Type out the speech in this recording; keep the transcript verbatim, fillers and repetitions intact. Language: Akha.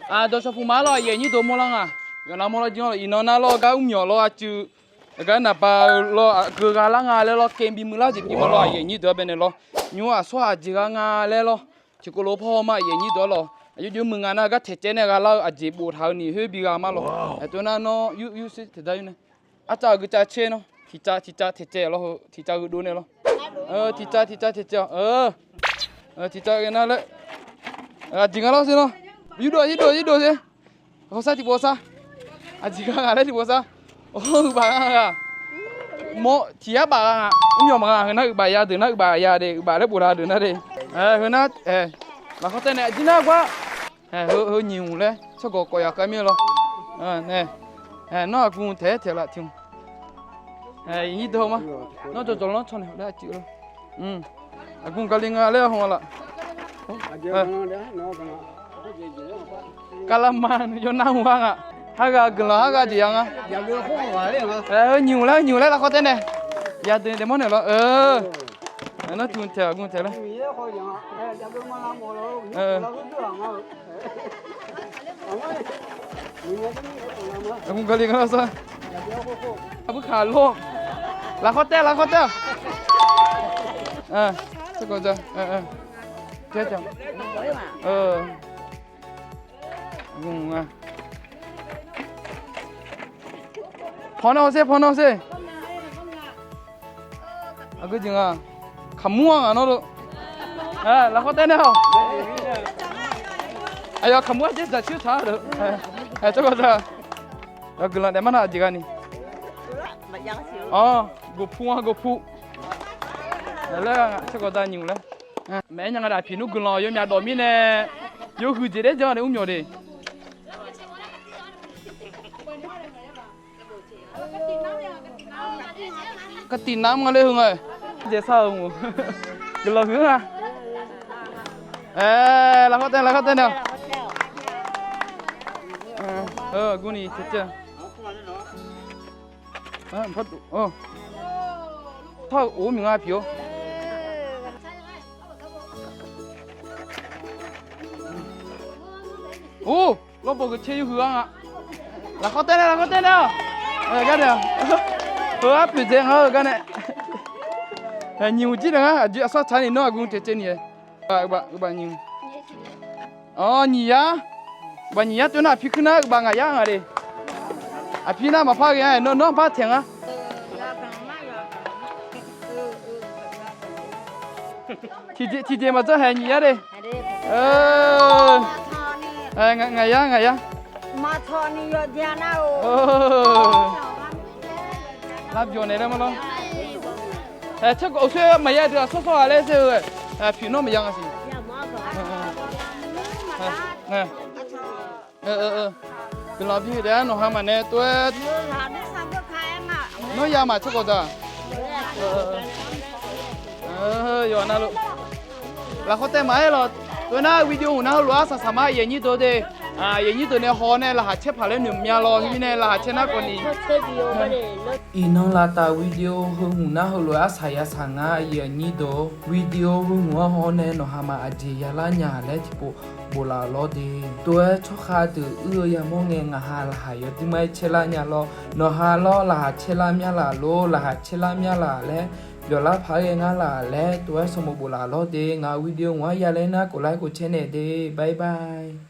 Aqdawq shawqpuq maqaer lawr, aqyuif aqnyir deuq mawrlar nga. Yawqnan mawrlar jir-anr lawr, iqnan nar lawr gar mrmyawf lawr, aqcuiv gar naqba-eu lawr, aqgeu gha lar nga laer lawr, kae bimui lar jeq bi mawr lawr, aqyuif aqnyir deuq-anr baenae lawr. Nymr aqsawr aqjeq gha nga laer lawr. Tiqkawv lof-aer pawr haw ma, aqyuif aqnyir deuq-anr lawr. Aqjox jox muiq nga nar, gar taeq caev nae gha lar-eu aqjeq boftaq-eu ni khoer bi gha ma lawr. Aer, tov nar nawr yur yur sher taeq dar yur nae. Arcav aqgeu cav caer nawr, tiqcav tiqcav taeq caev lawr heu, tiqcav gheu dov nae lawr. Tiqcav tiqcav taeq caev-awq. Tiqcav ghae nar laer, aqjeq nga lawr sher nawr. Yurdov yurdov yurdov sher. Hawsar tiqpov sar. Aqjeq gha nga laer tiqpov sar. Awr, uiqbaf gha nga. Mawr tiq yar baf gha nga. Mrmyawf maqgha, heu nar uiqbaf ya deuq nar uiqbaf ya de, uiqbaf laer boftaq deuq nar de. Heu nar, lafkhawr taev nae aqjir nar gar. Heu nyiq hmq laer tsawrgawq kawv yaf khav mir-a lawr. Nawr aqgeu taeq-aer taeq laf tiq hmq. Iqnyir deuq ma. Nawr jawqjawq lanr caw naeq laer aqcuiv lawr. Aqgeu kali nga laer hawq laf. Kavlar ma, yawnar hmq-ar nga. Har ghaq guiqlanq har ghaq jeq ya nga. Heu nyiq hmq laer, heu nyiq hmq laer lafkhawr taev nae. Ya deuq daefmawr naeq lawr. Nawr tiq hmq taeq, aqgeu taeq laer. Aqgeu kali nga lar sar. Aqbur kaq lor. Lafkhawr taev, lafkhawr taev-aq. Paw nar hawsher, paw nar hawsher. Aqgeu jeq nga. Kaqmur-a ngaq nawr lo. Lafkhawr taev nae-awq. Aqyawf kaqmur-a jeq dzaq coer taq-a deuq. Tsawrgawq dzaq. Yawguiqlanq daef mar nar aqjeq gha ni. Awr, goqpu-a goqpu. Laer nga tsawrgawq dzaq nymq laer. Maeq-aer nya nga daq, aqpiq nmr guiqlanq yawmyaq dawq mirnae, yawhuiq jeq daer janr nae mrmyawf de. Kaqtiq nav nga le heu nga. Jeq sar-euq mq. Guiqlanq huiq-a. Lafkhawr taev, lafkhawr taev nae. Gurni tiqcav. Par-eu of miq nga piq-awr. Or, lawrbawq geuq caer yawhuiq-ar nga. Lafkhawr taev nae, lafkhawr taev nae-awq. Gar nae-aq, heu arpoeq dzae nga-eu gar nae. Nyiq hmq jir nae ngar aqjeq aqsar taq ni nawr aqgeu taeq caev ni-ae. Uqbaf nyiq, awr nyiq yar. Uqbaf nyiq yar tov nar aqpir kuir nar uqbaf ngaq yar nga de. Aqpir nar maqpar ghae-a, nawr nar par taeq ngar. Tiqjeq maqdzanr haeq nyiq yar de. Ngaq yar, ngaq yar. Lavbyawq naeq laer ma lawr. Aer, tseq gawq-eu soer maqya deuq-aq sawrsawr-a laer sher-eu, piq nawr maqya nga siq. Guiqlanq bi daef-aer nawq ha maqnaeq tov-aer. Nawr ya maq tseq gawq daq. Yawqha navluf lafkhawr taev maqaer lawq. Tov nar video hmq nar heulof-aer saqsaq ma, aqyuif aqnyir deuq de. Aqyuif aqnyir deuq nae haw nae laqkhaq caer paq laer noeq mya lawr, mirnae laqkhaq caer nar kawvni. Iqnan lavtaf video heu hmq nar heulof-aer arsaq ya saq nga, aqyuif aqnyir deuq. Video heu hmq-anr haw nae nawq ha maq aqjeq yalar nya laer tiqpov bof laf lawr de. Tov-aer tsawrkhav deuq uir-eu yamawr ngae ngaq ha laqkhaq yawduir ma-aer caer lar nya lawr. Nawq ha lawr laqkhaq caer lar mya laf lor, laqkhaq caer lar mya laf laer, yawqlar paq-aer ghae ngar laf laer tov-aer sanqbof bof laf lawr de. Ngaq-euq video hmq-anr ya laer nar khof lar khof caer naeq de. Bye bye.